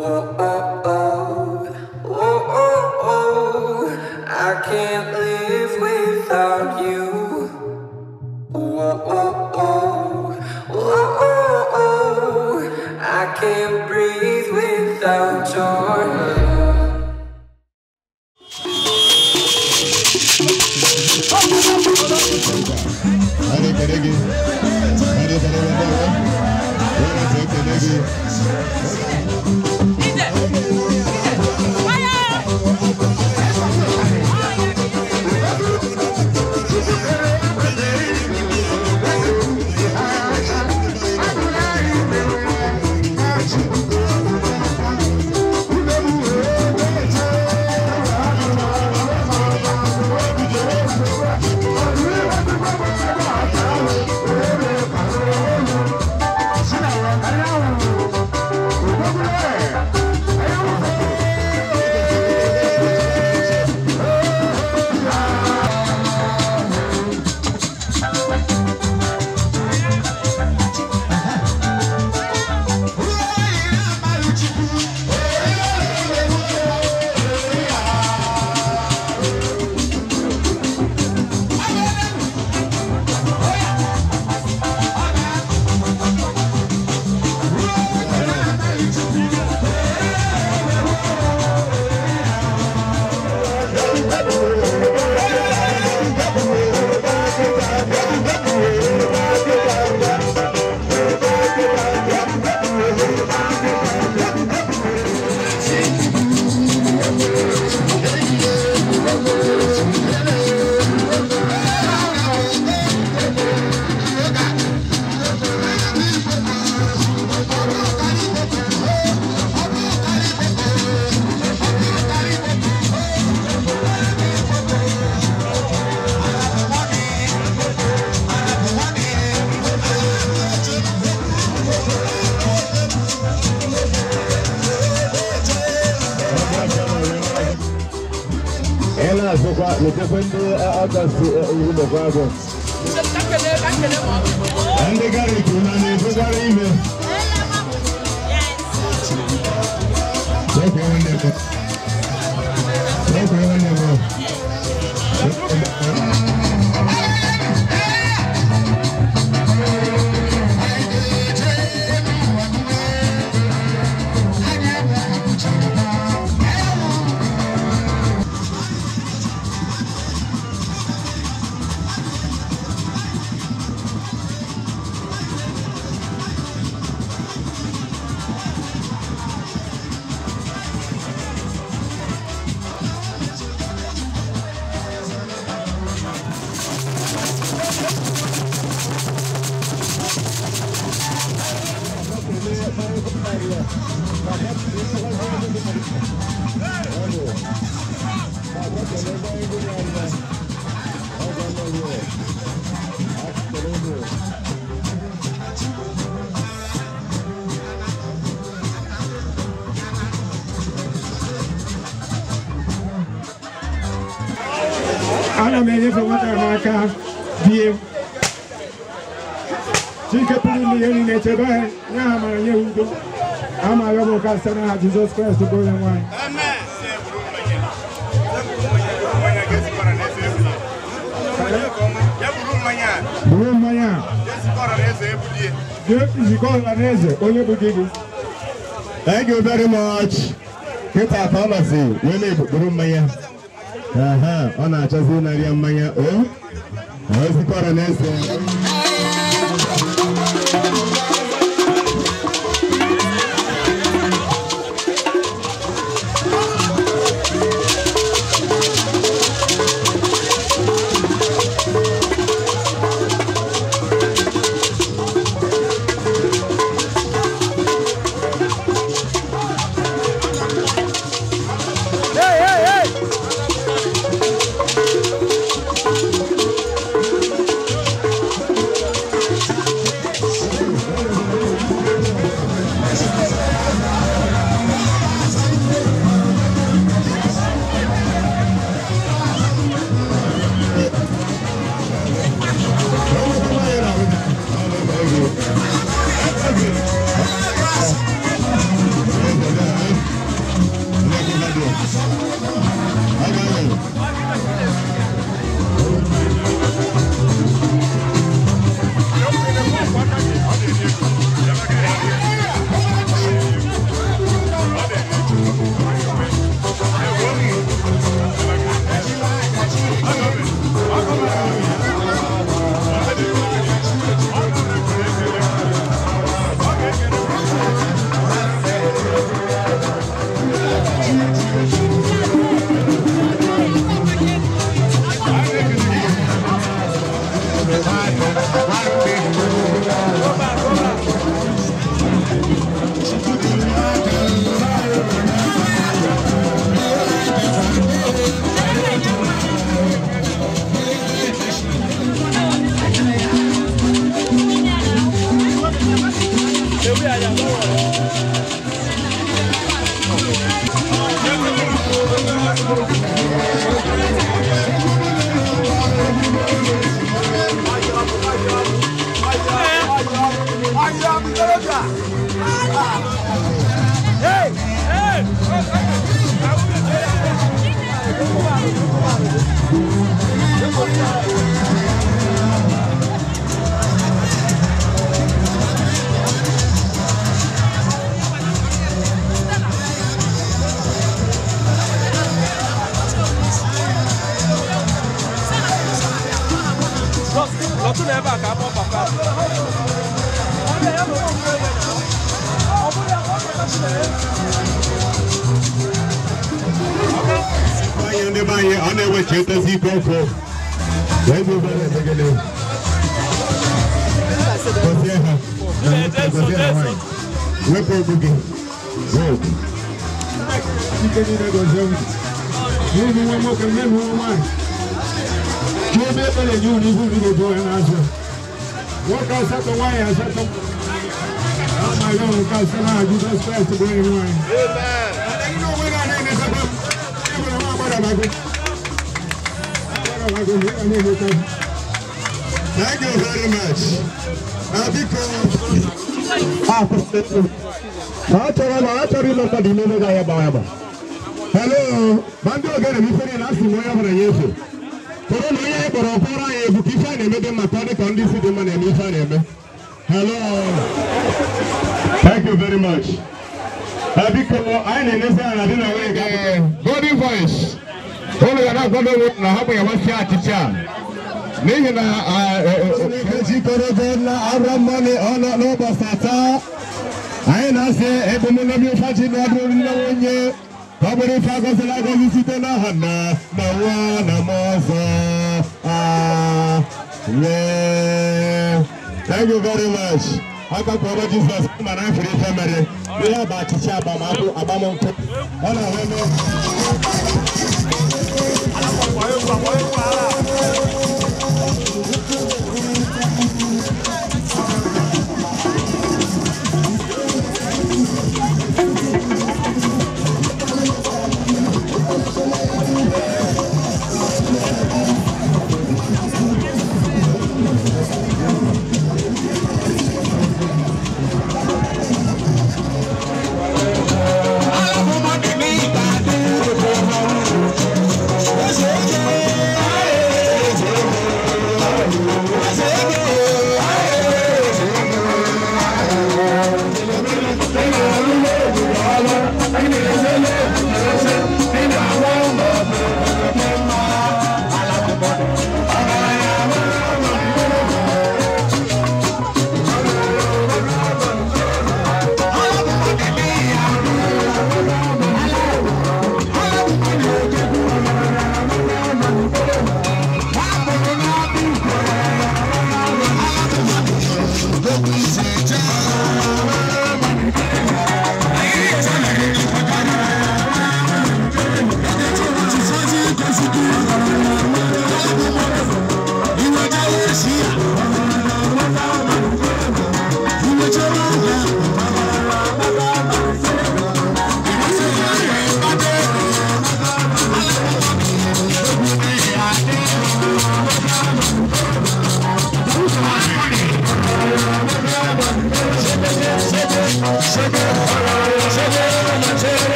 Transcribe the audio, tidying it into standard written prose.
Oh, oh, oh, oh, oh, oh. I can't live without you. Oh, oh, oh, oh, oh, oh. I can't breathe without your love. Ana m enyefe nwata m aka die Chike pụrụ ime ihe niile chebe ha nye ha mara nye udo ama ya bụ ka site n'aha Jizọs Kraịst bụ onye nwe anyị. Buru mmanya zikọ ọra n'eze onye bụ di gị. Thank you very much. Kita pharmacy wee na-eburu mmanya. Aha, ọ na-achọzi ịnarị mmanya o ozikwara na-ese. Lọtụ n'ebe a ka akpọ papa. Anyị ndị be anyị ọ na-ewechetezi ike ọkụ. Wee bụ ụgbọala emegele. Gọzie ha. Na nwoke gọzie ha nwaanyị. Wepụ ogbu gị. Wepụ. Ike niile gọzie unu. N'ihi nwa nwoke, n'ihi nwa nwaanyị. Chioma ekpere nye unu ihu unu ga-eji onye na-azụ. Nwoke asatọ, nwaanyị asatọ. Amaghị ọrụ nke asatọ n'aha Jizọs Kraịst bụ onye nwe anyị. Ndị onwe ga na-enetakwa m. Ndị nwere nwa agbadabago. Agbadabago, ndị ga na-eneta m. Thank you very much. Biko. Ha chọrọ na ha chọrọ ịlọ mmadụ ime ebe ga-agba agba. Hello, ma ndị ogene m ife niile asị m onye ọbụla ya efe. Kọrọ na onye anyị kpọrọ ọkpọrọ anyị egwu ka ife a na-eme dị mma ka ọ dị ka ndị isi dị mma na-eme ife a na-eme. Hello. Thank you very much. Biko, anyị na-enezi anya na di na nwunye ga-apụta. Golden Voice. Ụlọ ga na-akwado onwe na ha bụ ya gbasịa achịcha a. N'ihi na Chineke jikọrọ gị na aramani ọnụ n'ụbọchị taa. Anyị na-asị ebumnobi ụfachi na ọdụ nne nwunye ka ọ bụrụ ife agọzila agọzi site n'aha nna na nwa na mmụọ nsọ. Amen. Thank you very much. Aka kpọrọ Jizọs ma na afọ ife mere ihe bụ achịcha agbamakwụ agbamnkwụ ọ na-ahụ eme.